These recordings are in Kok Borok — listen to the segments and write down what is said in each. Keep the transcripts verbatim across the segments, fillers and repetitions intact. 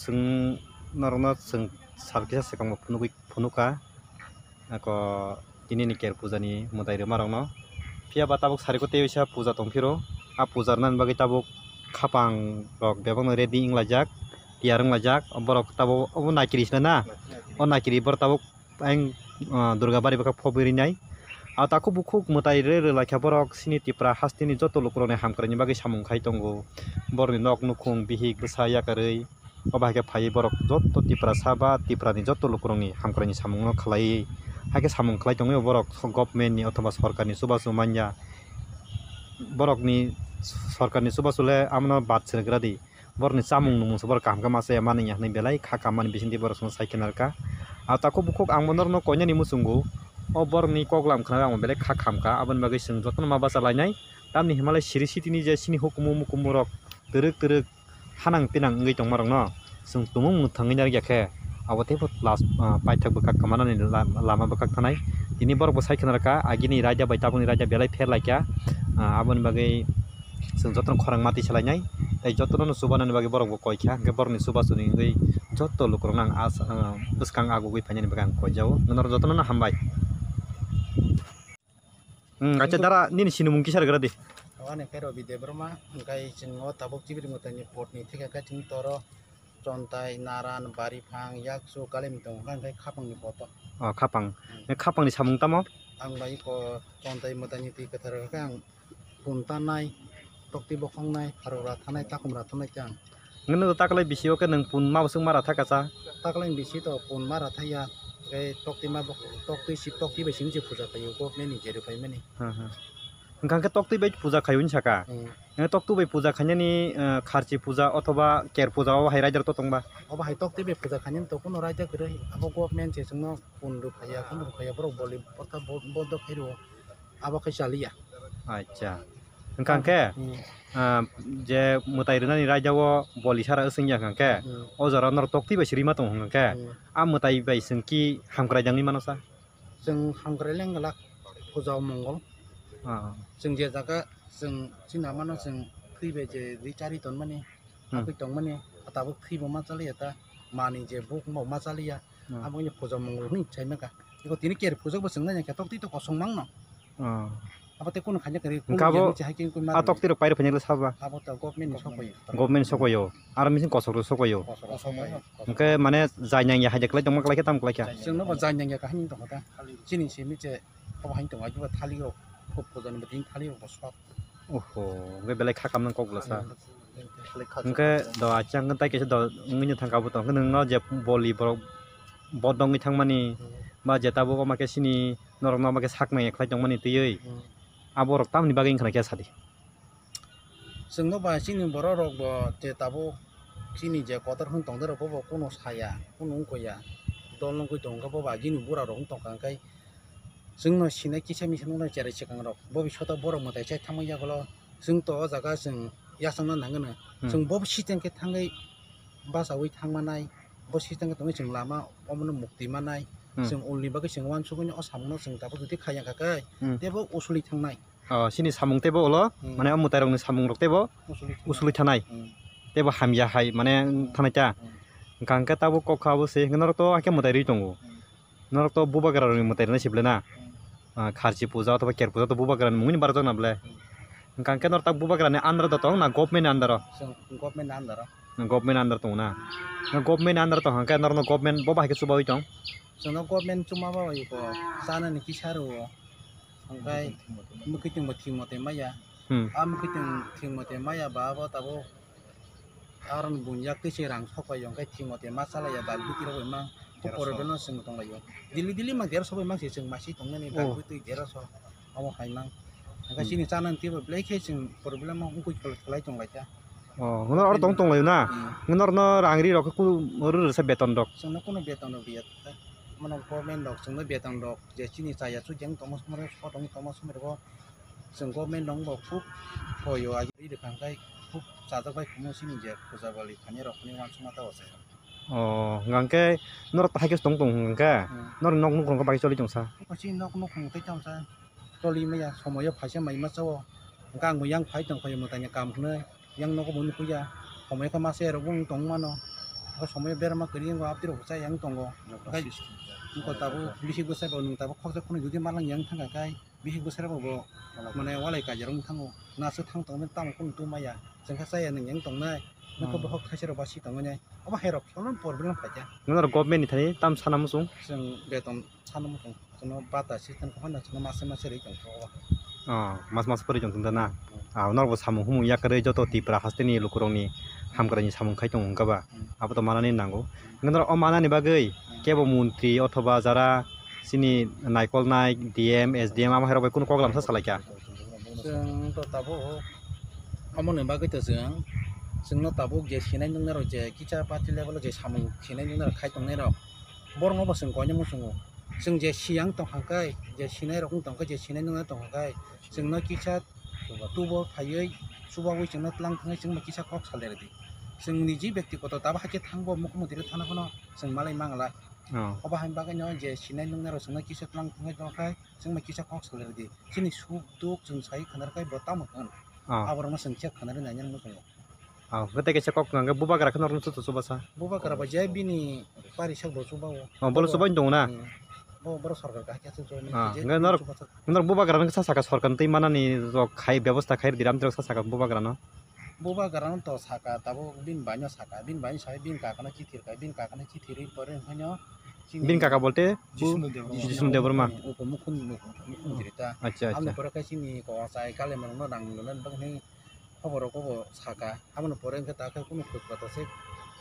Chwng norokno chwng sal kisa swkang bo phunugwi, phunukha. Ako tini ni ker puja ni mwtai rwma rokno. Phiya ba tabuk sari ko tei waisa puja tong phiro. A puja rwna ni bagwi tabuk khapang rok bebak no ready wng laijak, tiyar wng laijak. Borok tabuk obo naikiri se na? O naikiri borok tabuk ayang, ah, Durga bari bwkha phobwi rinai. Ah, takhuk bukhuk mwtai rw rw laikha borok chini Tipra hasteni joto lukurokni hamkraini bagwi samung khai tongo. Borokni nok nukhung bihik bwsa yakarwi obo hai khe phaiwi borok joto Tiprasa ba Tiprani joto lukurokni hamkraini samungno khlaiwi hai khe samung khlai tongwi borok governmentni othoba sorkarni chubachu manya. Borokni sorkarni chubachu le amno bad srwk radi. Borokni chamung nungmung se borok kaham khe ma chaya mani ya hwnwi belai kha kammani bisingtwi borok chwngno sai khe narwkha. Ah, takhuk bukhuk ang bo norokno koinani muchungo, o borokni koklam khna ang bo belai kha khamkha, aboni bagwi chwng jotono ma bacha lainai. Tamni himalai siri sitini je chini hukumu mukumu rok twrwk twrwk hanang pinang wngwi tongma rokno chwng tumung mwthangwi narwk ya khe, abo teibo last, ah, paithak bwkhak kwmanani la-, lama bwkhak thanai. Tini borok bo sai khna rwkha, agini raida bai tabukni raida belai pher laikha, ah, aboni bagwi chwng jotono khorang mati salainai, tei jotono no chubanani bagwi borok bo koi kha, hwnkhe borokni chubachu ni wngwi joto lukurokno ang as-, ah, bwskang agugwi phainani bagwi ang koi jago, norok jotono no hambai. Hmm, acha dara nini sinimung kisa rwgra di. Ani khe Robi Debbarma, hwnkhe chwng o tabuk Chibiri Mwtaini pot ni thika khe chwng toro Chontai, Naran, Bariphang, Yaksu, Kalimtong, hwnkhe Khapang ni pot o. Oh, Khapang. Hmm. Khapang ni samung tamo? Ang bai ko Chontai Mwtaini twi kwthar khe ang pun tanai, tokti bokhongnai, pharok ra thanai, takhum ra thanai khe ang. Nwng taklai bisi o khe nwng pun ma bwswk ma ra thaka cha? Taklai bisi to pun ma ra thaya, tei tokti ma bok-, tokti si, tokti bai simi se puja khaio, government ni jeri paimani. Ha, ha. Hwnkha khe tokti bai puja khaio hinwi saka? Hmm. Nwng tokti bai puja khainani, eh, kharchi puja othoba ker puja o hai raida rok to tongba? Obo hai tokti bai puja khainani to kuno raida kwrwi, abo government se chwngno pun rw phaiya, khum rw phaiya, borok boli, borok bo-, bodo khairwo. Abo khe chaliya. Acha. Hwnkha khe, hmm, ah, je mwtai rwnani raida o boli sara wswngya hwnkha khe, hmm, o jora norok tokti bai se rima tongo hwnkha khe, hmm, a mwtai bai chwng ki hamkrai dangwi mano sa? Chwng hamkrai leng glak puja o mongol. Ah. Chwng je jaga chwng chini amano chwng thwi bai je ri chari tonmani, hmm, abwi tongmani, tabuk thwi bo ma chaliya ta, mani je buk bo ma chaliya, hmm, abo wngya puja mongol hwnwi sai mankha. Eko tini ker puja bo chwng nai khe tokti to kosong mangno. Oh. Abo tei kunu khaina kwrwi, kunu hwnkha bo yang se hai khe kunu a tokti rok pairok phainai le saba? Abo to government ni sokoyo. Government sokoyo. Aro mising kosok rok sokoyo. Kosok rok sokoyo. Hwnkhe mane jai nang ya hai je kwlai tongma kwlai khe tamo kwlai kha? Chwngno bo jai nang ya kha hwnwi tongkha ta. Chini simi se abo hai tongkha, thali rok, kok puja ni bwtwi thali rok bo sok. Oho, hwnkhe belai kha kamnang kok bwlasa. Hwnkhe do achang tai kaisa do wngwi no thangkha abo to. Hwnkhe nwngno je boli borok bodongwi thangmani, hmm, ba je tabuk omo khe sini norokno omo khe sak nang ya khlai tongmani twiwi. Hmm. Abo rok tamni bagwi wngkha na khe sadi? Chwngno ba chini borok rok bo je tabuk chini je kotor hwn tongdoi rok bo, bo kunu saya, kunu wngkha ya. Dol wngwi tongkha bo ba chini bura rok wng tongkha hwnkhe. Chwngno sinai kisa misa nuknai cherai swkang rok. Bo bisoto borok mwtai chai thangma yagulo chwng to o jaga chwng yachangna nangano. Hmm. Chwng bo system khe thangwi bachaui thangmanai, bo system khe tongwi chwng lama omono mukti manai. Hmm. Chwng ulni bagwi chwng uansukgwi o samungno chwng tabuk jodi khaiya kha khe, hmm, teibo usuli thangnai. Oh, chini samung teibo ulo, hmm, mane o mwtai rokni samung rok teibo usuli thangnai. Usuli thanai. Hmm. Teibo hamya hai mane, hmm, thanai ta. Hmm. Hwnkha hwnkhe tabuk kok kha abo se hwnkhe norok to hakhe mwtai rwi tongo. Hmm. Norok to bubagra rokni mwtai rwna se ble na? Hmm. Ah, kharchi puja othoba ker puja to bubagra ni mungni barjak na ble? Hmm. Hwnkha hwnkhe norok ta bubagra ni under do tong na government ni under o? Chwng government ni under o. Government under tongo na? Na government ni under tong hwnkhe norokno government bo bahai khe chubaui tong? Chwngno government chuma babai ko chanani kisa rwo. Hwnkhe mwkhwtwng bo thik mote maya. Hmm. A mwkhwtwng thik mote maya ba abo tabuk. Aro ni bunya khe se rang sok pai hwnkhe thik mote ma chalaiya dal biti rok bai mang. Ko pore beno chwng tong laio. Dili dili mang derso bai mang se chwng masi tongnani dal biti derso. Omo hai mang. Hwnkhe chini chanani teibo belai khe chwng problem o wngwi khlai tong lai kha. Oh, hwnwi oro tong tong laio na? Hmm. Hwnwi oro no rang ri rok khe ku oro rwsa beton rok. Chwngno kunu beton rok riya. Mano government rok chwngno beton rok je chini chaya chujang tongma somoi rok so tongwi tongma somoi rok. Chwng government rok bo khub hoyo agi ri rwkha hwnkhe khub chajak bai khumui chini je puja bali khainai rok hwnwi uansukma ta o chai. Oh, hwnkha hwnkhe norok to hai khe tong tong hwnkha hwnkhe? Hmm. Norok nok nukhung khe bai choli tong sa? Chini nok nukhung tei tong sa. Choli maya somoyo phaisa mai ma chao. Hwnkhe ang bo yang phai tong khaio mwtaini kam hwnwi. Yang nogo bo nukhuya. Somoyo khe masa rok bo wng tong mano. O somoyo berma kwrwi wngo, abtwi rok bo chaya wng tongo. Nokha Khai system. Wngkha tabuk bihik bwsai bo nwng tabuk khoksa khunui jodi malang yang thangkha khai bihik bwsai rok bo mane walai kaijarok wng thango. Naswk thang tongmani tamo khunu tubumaya. Chwngkha chaya nwng yang tongnai. Nokha Hmm. bohok thaisa rok basi tongmani. Obo hai rok problem phaikha. Nwng aro government ni thani tam sana muchung? Chwng beton sana muchung. Chwngno bata system khe phano chwngno masa masa rwi tongkha o. Oh, mas mas kwrwi tong tong na. Hmm. Ah, norok bo samung humung yakarwi joto Tripura hasteni lukurokni hamkrai ni samung khai tongo wngkha ba? Hmm. Abo to manani nango. Hmm. Hwnkhe norok o manani bagwi Hmm. kebo montri othoba jara chini naikolnai D M, S D M amo hai rok bai kunu kok lamsa salaikha? Chwng to tabuk amoni bagwi to chwng, chwngno tabuk je sinai nungnai rok je kisa party level o je samung sinai nungnai rok khai tongnai rok, borokno bo chwng koino muchungo. Chwng je siyang tongkha khe, je sinai rok wng tongkha, je sinai nungnai tongkha khe, chwngno kisa tubo phaiwi, chubawi chwngno tlang thangwi chwngno kisa kok salai rwdi. Chwng niji byaktigoto tabo hakhe thangbo mukhumu tiri thana phano chwng malai mangla. Oh. Obo hai bagwino je sinai nungnai rok chwngno kisa tlang thangwi tongkha, chwngno kisa kok salai rwdi. Chini suk duk chwng sai khwna rwkhe bo tamo hwn. Oh. Aborokno chwng check khwna rwna nini muchungo. Oh, hwnkhe tei kaisa kok hwnkha khe bubagra khe norokno chuchu chubasa? Bubagra bai je bini parisak bo chubago. Oh, bolo chubaino tongo na? Hmm. Bo, borok sorkar kaham khe chuchu. Ah, je hwnkhe norok, chubasa. Norok bubagrano khe sa saka sorkarni twi manani rok khai bebosta khai rwdi, amtwi rok sa saka bubagrano? Bubagrano to saka, tabuk bini baino saka, bini baino sai bini kakano chithi rwkha, bini kakano chithi rwi pore hwnkheno chini Bini kaka bolte? Jisnu Debbarma. Jisnu Debbarma. Upo mukhun-, mukhun-, mukhuntri ta. Acha, acha. Amni pore khe chini kowa chai kale manungno rang nunani bagwi khobor rok bo saka. Aboni pore hwnkhe ta khe kunu khwk kota se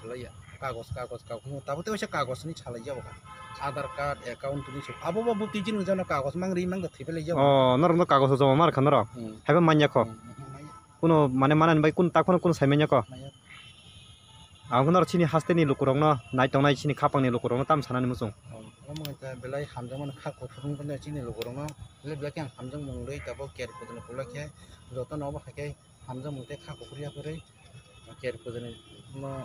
khlaiya. Kagos, kagos, kagos. Tabuk tei waisa kagos hinwi salai ya bo kha. Aadhaar card, account tini se. Abo bo bupti jini jano kagos mang ri mang da thwi pele ya bo. Oh, norok no kagos joma mar kha norok. Hmm. Haiba manya kho. Hmm, hmm, hmm, manya. Kuno mane manani bai kun takhwno kun sai manya kho. Manya. Ang norok chini hasteni lukurokno nai tongnai chini khapangni lukurokno tam sanani muchung. Oh, omo ta belai hamjakmani kha kuthukni chini lukurokno. Belai belai khe ang hamjakmung rwi tabuk ker kuduni pulak khe jotono obo hai khe hamjakmung tei kha kuphur yapharwi ker kuduni no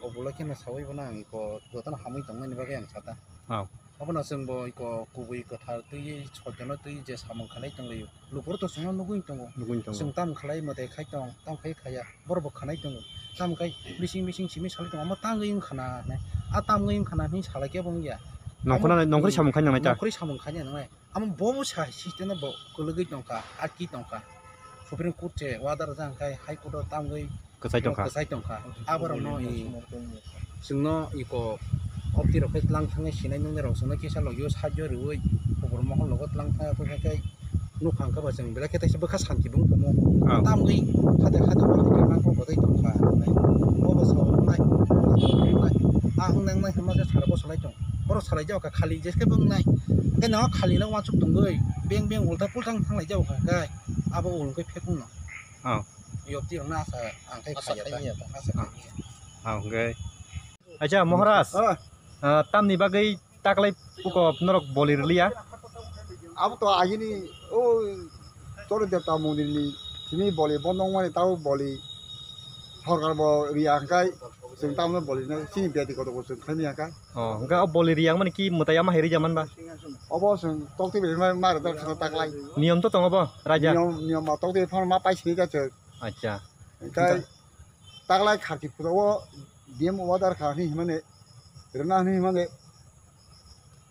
obulai kheno saui bono ang iko jotono hamwi tongmani bagwi ang sata. Oh. Abono chwngbo iko kubui kwthar twiwi soitono twiwi je samung khlai tonglaio. Lukurok to chwngno nugwi tongo. Nugwi tongo. Chwng tam khlai mwtai khai tong, tam khai khaya. Borok bo khanai tongo. Tam khai bising bising simi salai tongo. Omo tangwi wngkha na hinwi. A tamwi wngkha na hinwi salai khe bo wngya. Nongkhorna, amo, nongkhorwi samung khai nangnai ta? Nongkhorwi samung khai nangnai. Amo bo bo sa system no bo kwlwgwi tongkha, atki tongkha. Supreme Court se order jang khai High Court o tamgwi kwchai tongkha. Kwchai tongkha. Aborokno i chwngno iko opti rok khe tlang thangwi sinai nungnai rok chwngno kisa logio sajyo rwui kubur mohor logo tlang thangwi khe nukhang khe bo chwng belai khe teisa bwkha santi bung kumo. Ah. Tamgwi hade hade bo hade ma bo bodai tongkha. Bo bo sa nai. A hwngnai hwnma se sara bo salai tong. Borok salai jao kha khali jeske bung nai. Hwnkhe no khali no uansuk tongwi beng beng ulta pultang thanglai jao kha khe abo ulgwi phekung no. Oh. Yopti rok na asa ang khai khaya ta. Asa khai ya ta. Asa khai ya. Ah, okay. Acha, Maharaj. Ah. Ah, tamni bagwi taklai puko norok boli rwliya? Abo to agini o Choro Debta mondir ni simi boli bondo wngmani tabo boli sorkar bo riya hwnkhe chwng tamo boli no chini beti kotor bo chwng khlaimani hwnkhe. Oh, hwnkhe o boli riya wngmani ki mwtai ama hai rija manba? Obo chwng tokti bai ma, ma rwjak chwng taklai. Niyom to tongo bo, raja? Niyom, niyom ma tokti phano ma paisini ka chwng. Acha. Hwnkhe taklai kharchi puja o D M order kha hinwi himani rwna hinwi himani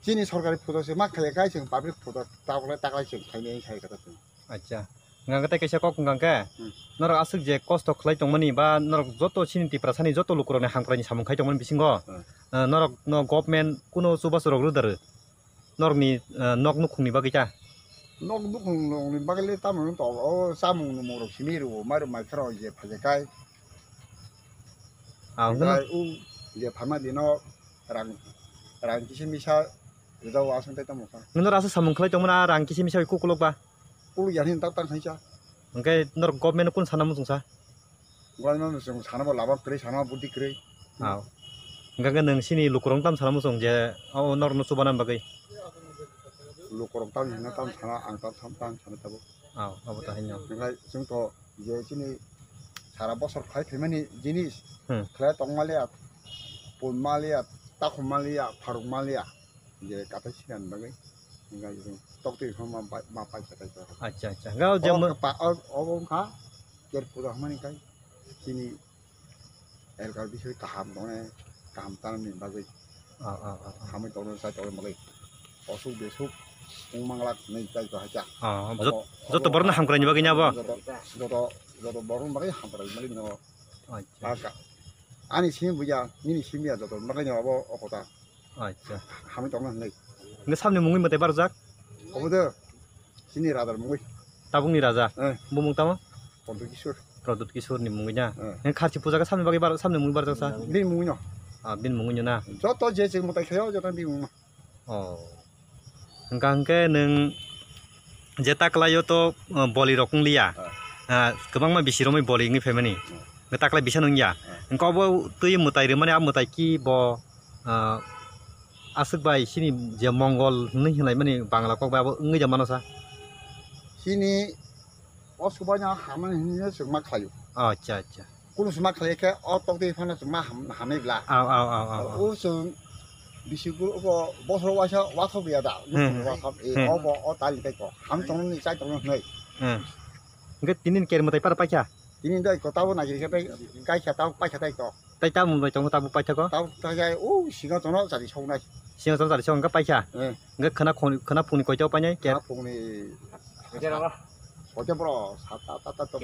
chini sorkari puja se ma khaiya khai chwng public puja taklai taklai chwng khainai sai kha chwng. Acha. Hwnkhe tei kaisa kok hwnkha khe Hmm. norok aswk je kosto khlai tongmani ba norok joto chini Tiprasani joto lukurokni hamkraini samung khai tongmani bisingo Hmm. eh, norok no government kuno chubachu rok rwda rw? Norokni, eh, nok nukhungni bagwi ta? Nok nukhungni bagwi le tamo wng tong, o chamung nwmung rok simi rwo, mairum maikha rok je phaijak kai. Ah, hwnkhe no- Bai u je pharma dino rang, rang kisa misa rwjao aswk tei tamo kha. Nwng norok aswk samung khlai tongmani a rang kisa misa bai kukulok ba? Kuluk ya hini tak tak khaisa. Hwnkhe norok government no kunu sana muchung sa? Government no chwng sana bo lama kwrwi, sana bo buddi kwrwi. Aw. Hwnkhe nwng sini lukurok tam sana muchung je o norok no chubana bagwi? Lukurok tam hino tam sana, ang tam sam tam sana tabuk. Aw, abo ta hino. Hwnkhe chwng to je chini sara bosor khlai phaimani jinis Hmm. khlai tongmaliya, pun maliya, takhum maliya, pharuk maliya. Je kathai sinani bagwi hwnkhai chwng toktwi phano ma pai, ma paisa paisa. Acha, acha. Hwnkhai o je o mo- pa-, o, obo wngkha ker puja hwnmani kai chini elkar bisoi kaham tongmani Kaham tanani bagwi. Ah, ah, ah, ah. Hamwi tongno chai tongno bagwi. Osuk besuk wng manglak hinwi chai ko hacha. Ah, jot-, Obo, joto obo borokno hamkraini bagwi ni abo? Joto, joto, joto borokni bagwi hamkrai malik no. Acha. Ani simi buya, nini simi ya joto bagwi no abo o kota. Acha. Hamwi tongno hinwi. Nge samni mungwi mwtai barjak? Obo de. Chini rajar mungwi. Tabukni raja? Eh. Bumung tamo? Pradyut Kishore. Pradyut Kishore ni mungwi na? Eh. Nge kharchi puja ka samni bagwi bar-, samni mungwi barjak sa? Bini mungwi no. Ah, bini mungwi no na? Joto je je mwtai khayo, joto bini mungwi no. Oh. Hwnkha hwnkhe nwng je taklaio to, uh, boli rok wng liya. Ah. Ah, kwbangma bisi romwi boli wngwi phaimani. Hmm. Hwnkhe taklai bisa nung ya. Ah. Hwnkhe obo twi mwtai rwmani, a mwtai ki bo, ah, aswk bai chini je Mongol hwnwi hinlaimani Bangla kok bai abo wngwi da mano sa? Chini o subaino hamani hinwi chwng ma khlaio. Acha, acha. Kunu se ma khlai khe o tok twi phano chwng ma ham-, hamnai bla. Aw, aw, aw, aw, aw. O chwng bisi kul-, obo bosor waisa wathok ya da. Hmm. Wathok, e, hmm, obo o tali tei ko. Ham tongni chai tongno hnai. Hmm. Hwnkhe tini ker mwtai para paikha? Tini dai ko tabo nagiri khe pai, kai kha tabo paikha tai ko. Tai tamo bai tongo tabuk paithakgo? Tabuk paithakgo, o singo tono chari soknai. Singo tono chari sok hwnkhe paikha? Eh. Hwnkhe khwna khon-, khwna phungni koito painai? Ker? Khwna phungni koito bro, sat, sat, sat, sat.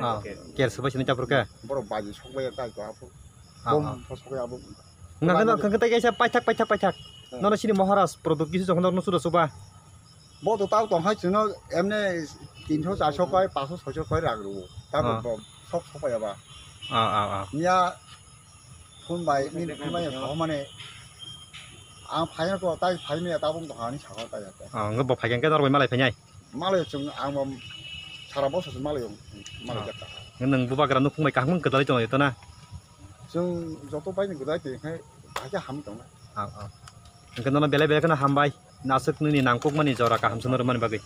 Ah, ker swbai sini chapur khe? Bro baji sokbai ta ko apu. Ah, bom ah. Sokbai apu. Hwnkhe no, hwnkhe tai kaisa paithak, paithak, paithak. Eh. Nono sini Maharaj product kisi jokhon no suda suba. Bo to tao tong hai chwngno emne tinso charso koi, panso soiso koi rak rwo. Tamo ah. Bo sok sok ya ba. Ah, ah, ah. Nia phone bai, ni phone bai sok mane. Ang phaina to tai phai me tabung to hani sakha tai ta. Ah, ngo bo phai khe norok bai malai phainai. Malai chwng ang bo sara boso malai malai ah. Jakka. Nang bubagra nukhung bai kaham kwdalai tong to na. Chwng joto bai ni kwdalai tong khai, hai khe ham tong na. Ah, ah. Hwnkhe nono belai belai kheno hambai. Naswk nini nangkukmani jora kaham swnwi rwmani bagwi.